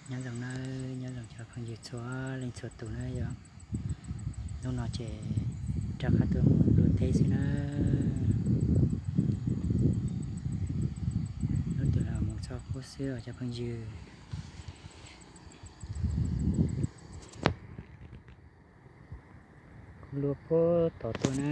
Nyob zoo nawb, nyob zoo cov phooj ywg txhua leej txhua tus na yom. Hnub no ces rov qab tuaj mus luaj teb xwb na. Hnub twg los mus txog qub xwb os cov phooj ywg. Kuv luaj puag tod tuaj na.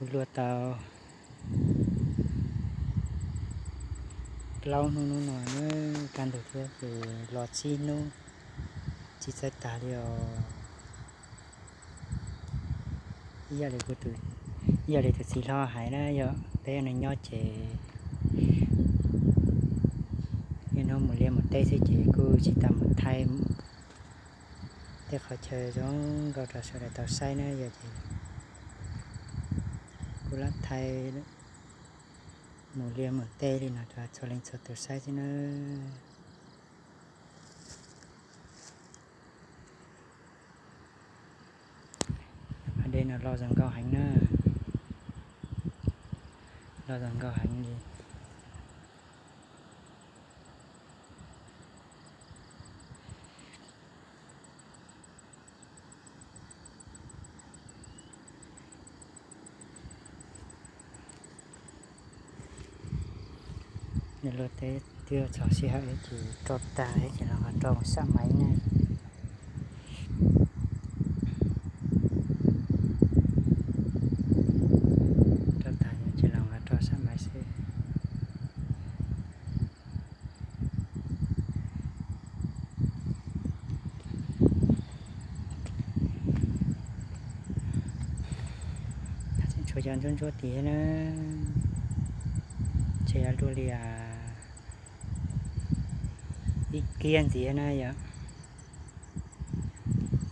Kuv luaj tau plaub hnub, hnub no na, kaj ntug thiab ces los tsib hnub, tsis txawj tag li os. Ib yam li kuv tus, ib yam li tus txiv hlob hais na, yog peb neeg nyob ces niaj hnub mus liaj mus teb xwb ces kuj tsis tau mus thaij tej qhov chaw zoo nkauj rau sawv daws tau saib na yom. Ces kuv lam thaij mus liaj mus teb li no rau txhua leej txhua tus saib xwb na. Phab dej no loj zoo nkauj heev na, loj zoo nkauj heev li. Nws luaj teb twb txog sij hawm ces rau tag ces los nqa rau mus sab maiv na. Rau tag ces los nqa rau sab maiv xwb. Tseem tshuav cov ntsuab ntsuab tid na, ntshe yuav luaj li ib kiab ntxiv na yom,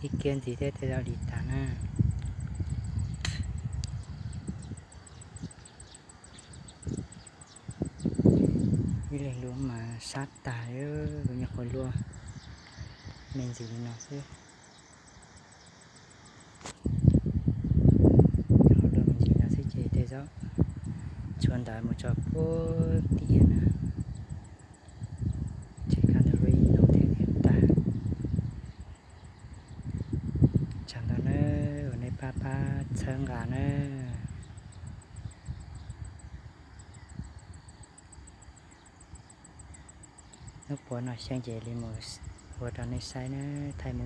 ib kiab ntxiv thiab tej zaum li tas na. Ib leeg luaj mas sab tag, nyuam qhuav luaj me ntsis li no xwb. Nyuam qhuav luaj me ntsis no xwb ces tej zaum tshuav ntawd mus txog puag tim na, ces kaj ntug luaj ib hnub thiab thiaj tag. Tsam ntau nawb, uas nej pab pab txhawb nqa nawb. Hnub puav no xyeej ces li mus ua rau nej saib na, thaij mus